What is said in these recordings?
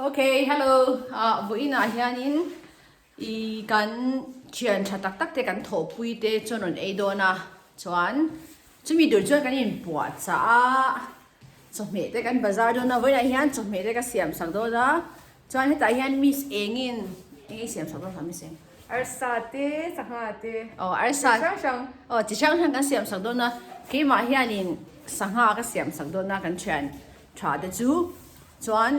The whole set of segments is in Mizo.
Ok hello ah vawiinah hianin ih kan thian tha tak tak te kan thawhpui te chuan rawn ei dawn a chuan chumi tur chuan kan inpuah chah a chawhmeh te kan bazar dawn a vawiinah hian chawhmeh te ka siam sak dawn a chuan hetah hian miss engin eng i siam sak dawn kha miss eng. Arsa te sangha te aw arsa chi hrang hrang aw chi hrang hrang kan siam sak dawn a keimah hianin sangha ka siam sak dawn a kan thian tha te chu. Chuan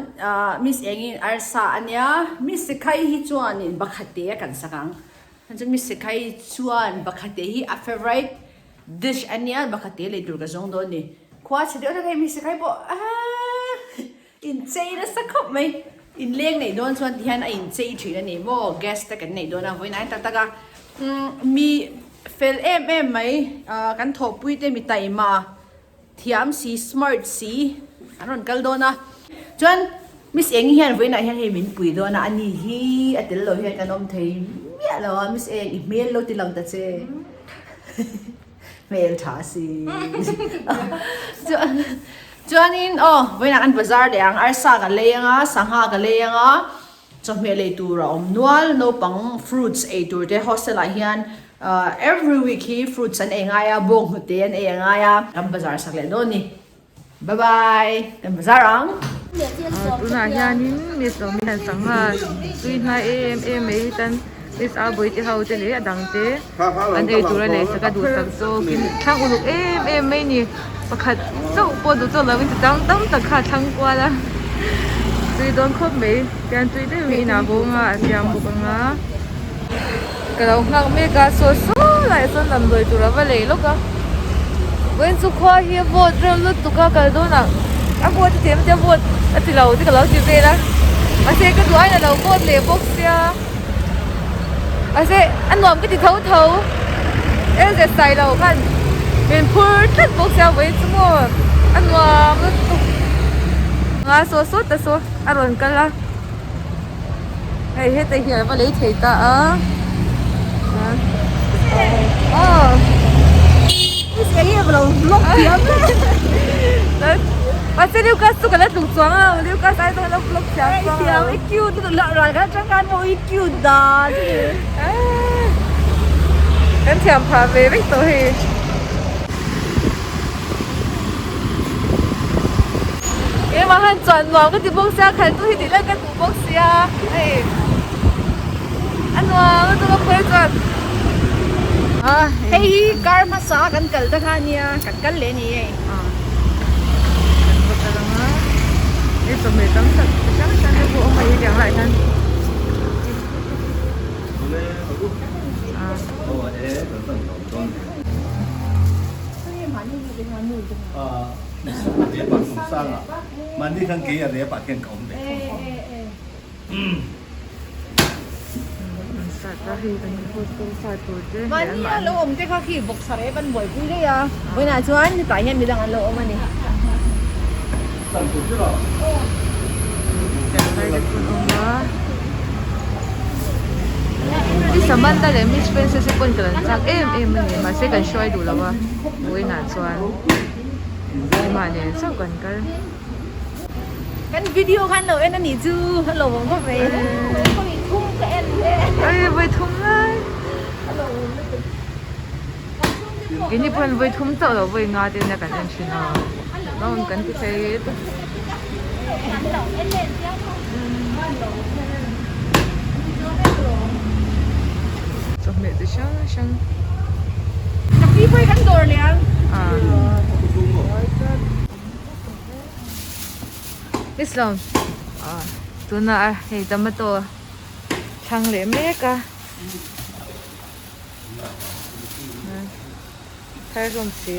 Miss Engin arsa a nia, Miss Sikhai hi chuanin Bakhate a kan sak ang. Chuan Miss Sikhai chuan Bakhate hi a favourite dish a nia, Bakhate lei tur ka zawng dawn ni. Khua chhe deuh tak hei Miss Sikhai pawh aaa inchei nasa khawp mai. Inleng neih dawn chuan tihian a inchei thin a ni maw, guest te kan neih dawn a vawiin ai tak tak a. Mi fel em em mai, kan thawhpui te mi taima. Thiam si, smart si an rawn kal dawn a. Chuan Miss Engi hian vawiinah hian hei min pui dawn a, ani hi a tel lo hian kan awm thei miah lo a, Miss Eng i hmel lo ti lang ta che. Hmel tha si. Chuan chuanin aw vawiinah kan bazar leh ang, arsa ka lei ang a, sangha ka lei ang a, Chawhmeh lei tur a awm nual, naupang fruits ei tur te hostel ah hian every week hi fruits an ei ngai a, bawng hnute an ei a ngai a, kan bazar sak leh dawn ni. Bye bye, kan bazar ang. Tunah hianin Miss Lawmin an sangha tui hnai em em mai hi tan Miss Abawih te ho te leh a dang te an ei tur a lei sak a duhsak zawkin thlang uluk em em mai ni. Pakhat chauh pawh duh tawh lovin chutang tam tak kha a thlang kual a, tui dawn khawp mai tian tui deuh hi inah bawng a a siam bawk ang a, ka lo nghak mek a saw saw laiah sawn damdawi tur a va lei lawk a, vawiin chu khua hi a vawt reuh lutuk a kal dawnah a vawt a ti em tia vawt a ti lo te ka lo ti vel a, mahse ka duh aiin a lo vawt leh bawk sia. Mahse a nuam ka ti tho tho Elzet Sailo khan min phur tlat bawk sia vawi chu maw a nuam lutuk nga saw sawt ta saw a rawn kal a hei heta hi a va lei thei ta a aw Mahse Lucas chu ka la tluk chuang lo Lucas ai chuan ka la vlog thiam chuang lo. Cute lutuk lah ral kha tangkai pawh hi cute dan chu ni. Kan thiam phah ve vek tawh hei. Keimah khan chuan nuam ka ti bawk sia khalh tu hi tih lai ka duh bawk sia hei a nuam lutuk a phawi chuan. Hei hi car hmasa a kan kal ta kha ania kan kal leh a ni hei. Kan va kal ang a hei chawhmeh tam tak chi hrang hrang te pawh a awm a hetiang laiah hian Mahni a lo awm te kha khi bawksa rep an buaipui daih a, vawiinah chuan hetah hian midang an lo awm a ni. Samantha leh Miss Princess te pawn ka lan chak em em a ni mahse kan hruai duh lo a vawiinah chuan keimah nen chauh kan kal. Kan video khan lo en a nih chu a lo awm khawp mai. Vawi thum ka en hle. Ai vawi thum lai. A lo awm lutuk. Keini pawhin vawi thum chauh lo vawi nga te nia kan en thin a. Round kan ti thei tuk. Chawhmeh chi hrang hrang. Ka pi pawh hi kan dawr leh ang. Islam tuna hei tomato thlang leh mek a thar hlawm si.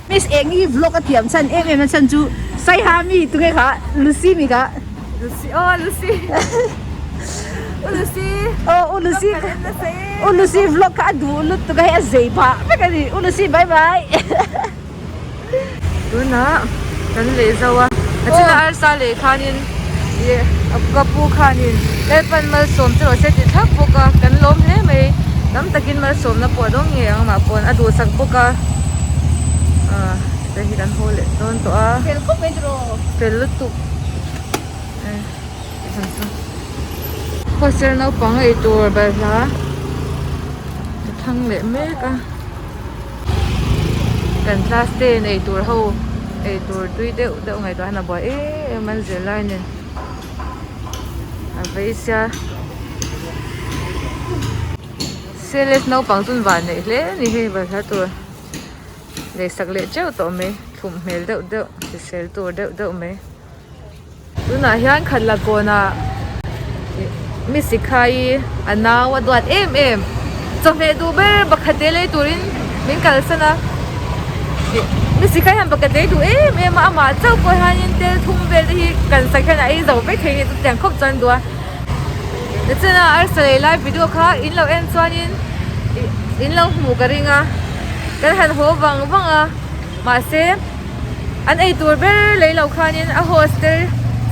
Miss eng hi vlog a thiam chhan em em a chhan chu Saiha mi tunge kha Lucy mi kha Lucy aw Lucy U Lucy aw U Lucy U Lucy vlog kha a duh lutuk a hei a zei phah vek a ni U Lucy bye bye. Tunah kan leh zo a a china arsa leh khanin ih ka pu khanin Lalpan malsawm che rawh se tih thlap bawk a kan lawm hle mai tam takin malsawmna pawh a dawng ngei ang mah pawn a duhsak bawk a ah heta hi kan haw leh dawn tawh a. Fel khawp mai tiraw. Fel lutuk Hostel naupang ei tur balhla a thlang leh mek a kan class ten ei tur ho ei tur tui deuh deuh ngaihtuah hian a buai em em a an zirlai nen a vei sia CLS naupang chu an van neih hle a ni hei balhla tur. Leisak leh teuh tawh mai thlum hmel deuh deuh hrisel tur deuh deuh mai tunah hian khatla kawnah ih mi sikhai a nau a duat em em chawhmeh duh ber pakhat te lei turin min kalsan a ih mi sikhai hian pakhat lei duh em em a amah chauh pawh hianin tel thum vel te hi kan sak hian a ei zo vek thei a ni chutiang khawp chuan duh a tichuan a arsa lei lai video kha in lo en chuanin ih in lo hmuh ka ring a. Kan han haw vang vang a, mahse an ei tur ber lei lo khanin a hostel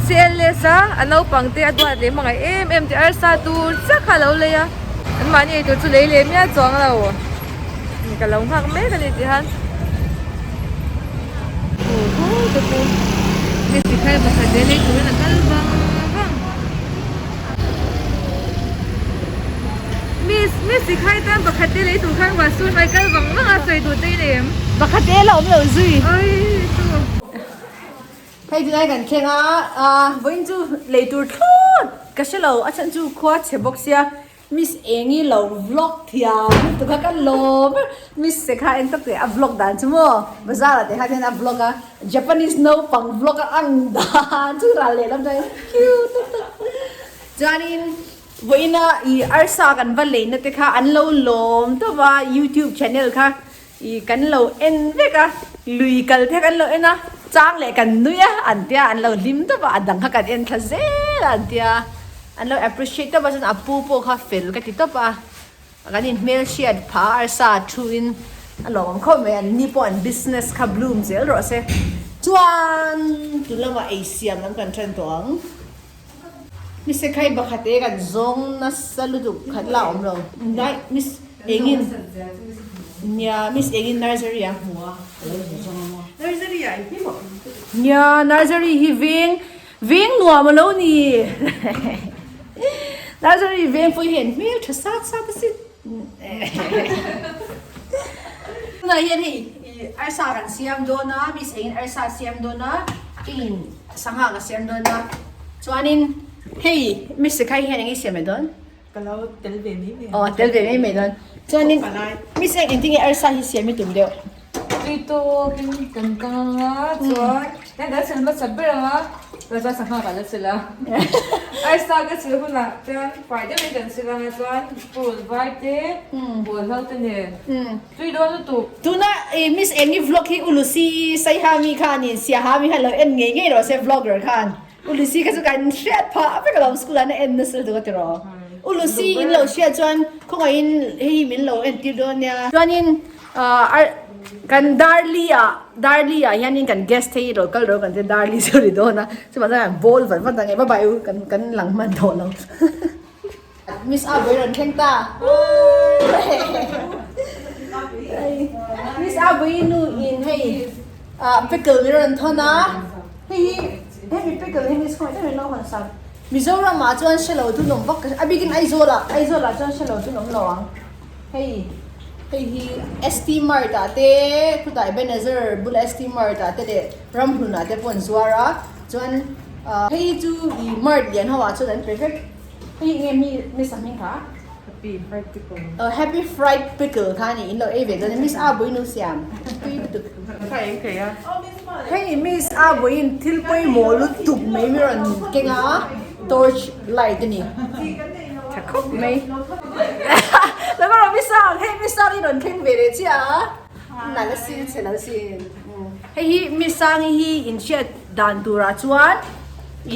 CLS a a naupang te a duat leh hmangaih em em tih arsa tur chiah kha a lo lei a, an mahni ei tur chu lei leh mial chuang lo ka lo nghak mek a ni tih han mi sikhai pakhat leh lei turin a kal vang vang. Miss, Miss i khai tan pakhat te lei tur khan Vasu hmai kal vang vang a sawi duh te i nei em? Pakhat te la awm lo zui. Oi chu. Hei tunai kan thleng a, vawiin chu lei tur thlawt ka hre lo, a chhan chu khua chhe bawk sia Miss Engi lo vlog thiam lutuk a ka lawm ber, Miss se kha en tak teh a vlog dan chu maw bazar ah te khan hian a vlog a, Japanese naupang vlog a ang dan chu ral lehlam chuan cute lutuk. Chuanin vawiina ih arsa kan va leina te kha an lo lawm tawp a, youtube channel kha ih kan lo en vek a, lui kal te kha kan lo en a, chang leh kan nui a an tia an lo hlim tawp a, a dang kha kan en thla zel a an tia, an lo appreciate tawp a chuan a pu pawh kha fel ka ti tawp a, kan inhmelhriat phah a arsa thu in a lawm khawp mai, an ni pawh an business kha bloom zel rawh se. Chuan tun lamah ei siam lam kan then tawh ang. Miss khai pakhat e kan zawng nasa lutuk khat la awm lo nai miss engin nia miss engin nursery a hmu a nursery ah i hmu nia nursery hi veng veng nuam alo ni nursery veng pawh hian hmel tha sat sat a sin tunah hian hei arsa kan siam dawn a miss engin arsa siam dawn a keiin Sangha ka siam dawn a, chuanin hei Miss Khai hian eng i siam mai dawn? Ka lo tel ve mai mai. Aw tel ve mai mai dawn. Chuanin Miss eng engtin nge arsa hi siam i tum deuh? Tui tawkin kan kang ang a, chuan heng kan sil hmasa ber ang a, chuan chuan sangha kan la sil a. Arsa ka sil hunah chuan fai deuhin kan sil ang a, chuan purun vai te, bawlhlo te nen. Tui dawn lutuk. Tuna i Miss Eng i vlog hi U Lucy Saiha mi khan in Siaha mi khan lo en ngei ngei rawh se vlogger khan U Lucy kha chu kan hriat phah vek alawm school ah na en nasa lutuk a tiraw U Lucy in lo hriat chuan khawngaihin hei hi min lo en tir dawn nia. Chuanin kan Darli ah Darli ah hianin kan guest hei lo kal rawh kan tia Darli chu a ri dawn a chuvang chuan kan bawl vat vat ang e bye bye u kan kan lang hman tawh lo. Miss A bui rawn thleng ta. Miss A bui nu in hei pickle mi rawn thawn a. Hei hi hemi pickle hi miss khawngaih deuhin lo hawn sak. Mizoram ah chuan hre lo chu nawm vak a bikin Aizawl ah Aizawl ah chuan hre lo chu nawm lo ang. Hei hei hi ST Mart ah te khutah Ebenezer bula ST Mart ah te leh Ramhlun ah te pawh an zuar a. Chuan hei hi chu ih mart lian ho ah chuan an pe vek. Hei nge mi Miss a hming kha? Happy fried pickle. Oh happy fried pickle kha ni in lo ei ve dawn Miss A bui nu siam tui lutuk. Kha eng thei a. Hei Miss A buiin thil pawimawh lutuk mai mi rawn keng a torch light a ni. Tha khawp mai. Lo ka rawn Miss A hei Miss A hi rawn thleng ve leh chiah a. Nalh a sin chhe lo sin. Hei hi Miss Sangi hi inhriat dan turah chuan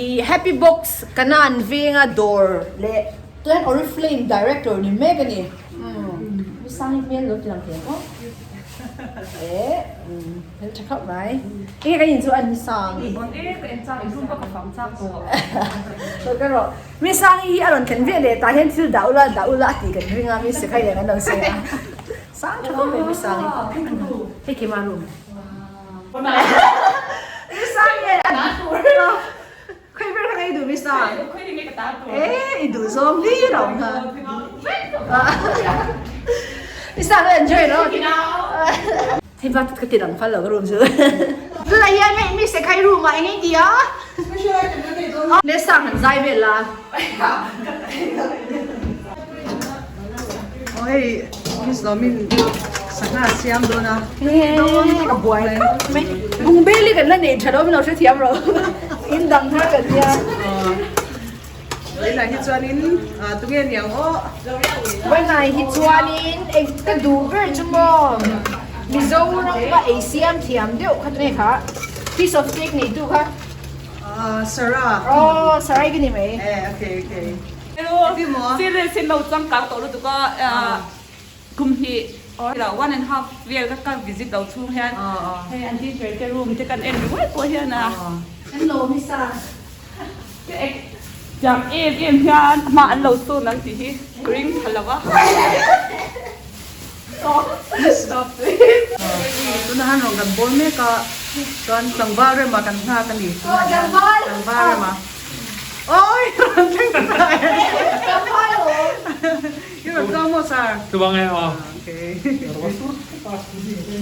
ih Happy Box Kanan venga dawr leh chuan Oriflame director ni mek a ni. Miss Sangi hmel lo ti lang thei ang aw. Eh hmel tha khauh mai. Enge kan in chu an Miss Sangi. Bon e ka en chak i room ka fang chak tawh. Lo ka rawh. Miss Sangi hi a rawn thlen ve leh tah hian thil dah ula dah ula a tih kan ring a Miss Sikhai nen an lo sawi a. Sang tha khawp mai Miss Sangi. Hei keimah room. Miss Sangi hian a E i duh zawng hlir a awm kha. I sa ka enjoy lo. Hei va ka ti dang phal lo ka room chu. Tunah hian hei mi sekhai room ah eng eng ti a. Le sang han zai vel la. Aw hei Miss Lawmin sangha a siam dawn a. Ka buai khawp mai. Bungbel hi kan la nei tha lo min lo hrethiam rawh. In dang thar kan nia. Vawiinah hi chuanin tunge niang aw? Vawiinah hi chuanin eng ka duh ber chu maw Mizoram a ei siam thiam deuh kha tunge kha piece of cake neitu kha. Sarah. Aw Sarah ka ni mai. Eh okay okay. Serious in lo changkang tawh lutuk a kum hnih lo one and half vel ka ka visit lo chhung hian hei an teacher te room te kan en ringawt pawh hian a Kan lawm hi sa. Tiang em em hian hma an lo sawn ang tih hi ka ring tha lo a. Stop please. Tuna han rawn kan bawl mek a chuan tlangval rema kan nghak a ni. Tlangval. Tlangval rema. Oi rawn thleng ta e. Tlangval aw. I rawn tlawm maw sir? Tlawng e aw. Okay.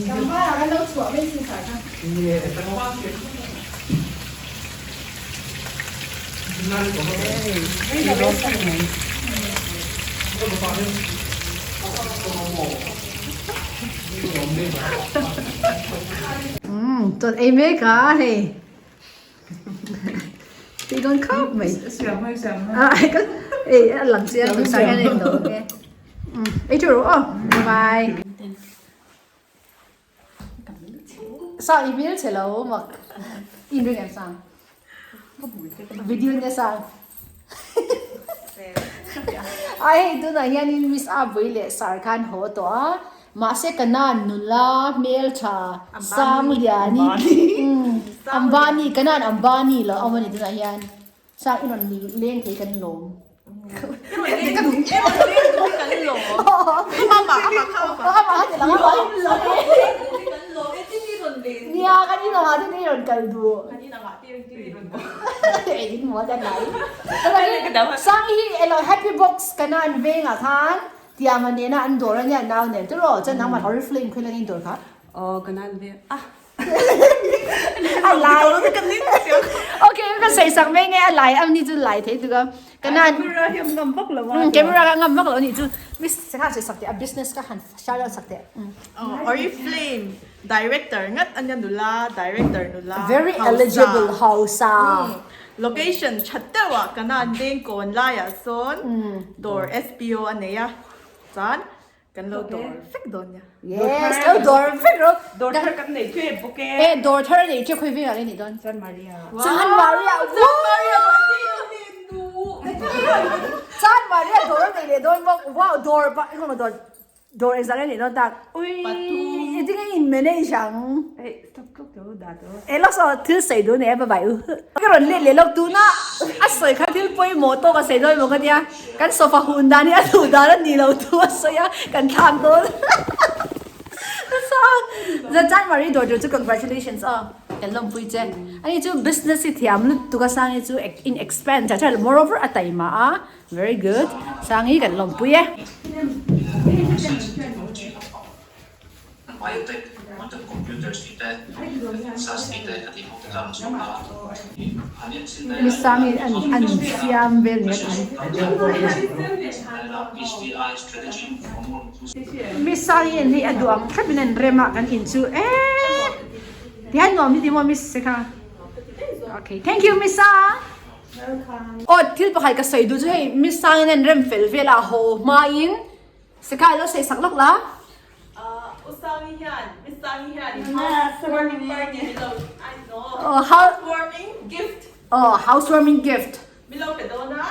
Tlangval ah kan lo chhuah mai sin sir kha. Chuan ei mek a hei tih dawn khawp mai ei a lang chiang tih hian a inlo ang e ei teuh rawh aw bye bye. Sang i hmel che lo mak i inring em sang video nia sang ai hei tunah hianin miss a vawi leh sar khan haw tawh a mahse ka nan nula hmeltha Sangliani Ambani ka nan Ambani lo awm a ni tunah hian. Sang i rawn leng thei kan lawm. Nia kan in angah te i rawn kal duh. Engin maw te an lai. Sang hi elo happy box kana an vengah khan tiang a nena an dawr ania nau nen tiraw chuan nangmah oriflame khawi lan in dawr kha. Aw kana an veng ah. A lai okay ka sei sak mai nge a lai am ni chu lai thei tuk a kana camera hi ngam vak lo a camera ka ngam vak lo ni chu miss kha sei sak te a business ka han shout out sak te Oriflame director ngat ania nula director nula very eligible hausa location tha deuh ah kana an veng kawn laiah sawn dawr SPO a nei a chuan Kan lo dawr vek dawn nia. Yes, lo dawr vek ro. Dawr thar kan nei tep bawk e. E, dawr thar nei tep khawi vengah nge nih dawn? San Maria. San Maria. San Maria pawh ti ka nin duh. San Maria dawr nei leh dawn bawk. Wow, dawr pa engemaw dawr dawr engzah nge nih dawn tak. Ui, engtin nge in manage ang? Ei, stop tluk tawh dah tawh. E lawk saw thil sawi duh nei a bye bye u. Ka rawn let leh lawk tuna a sawi kha thil pawimawh tawk a sawi dawn emaw ka tia. Kan sofa hun dan hi a duh dan a ni lo thu a sawi a, kan thlak dawn. Zan Marie dawr tur chu congratulations aw, kan lawmpui che. Ani chu business hi thiam lutuk a Sangi chu in expand tha tha moreover a taima a, very good. Sangi kan lawmpui e. Mi sangin an an siam vel nia kan. Mi sangin hi a duh ang thlap in an rem a kan in chu eee tihian nuam hi ti maw miss se kha okay thank you miss sang aw thil pakhat ka sawi duh chu hei miss sangin an rem fel vel a haw hma in Seka ilo sawi sak lawk la. U Sangi hian, Miss Sangi hian housewarming party min lo, I know, housewarming gift. Oh, housewarming gift. Min lo pe dawn a.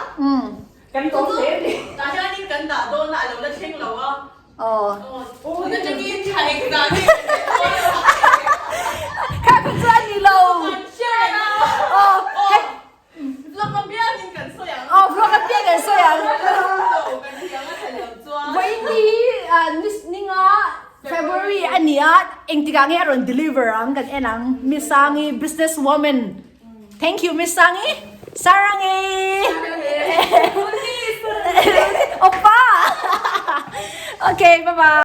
Kan tawng hle a ni. Tah hianin kan dah dawn a, a lo la thleng lo a. Oh. Tun atangin thla engzah nge kan thleng dawn lo. Kha kha chu a ni lo. Kan hria reng a. Oh. Vlog a biangin kan sawi ang. Aw vlog a biang kan sawi ang. Lo kan thiam a thlen lo chuan. Vawiin hi ninga February a ni a, engtikah nge a rawn deliver ang kan en ang Miss Sangi business woman. Thank you Miss Sangi. Sarangi! Oppa! Okay, bye-bye.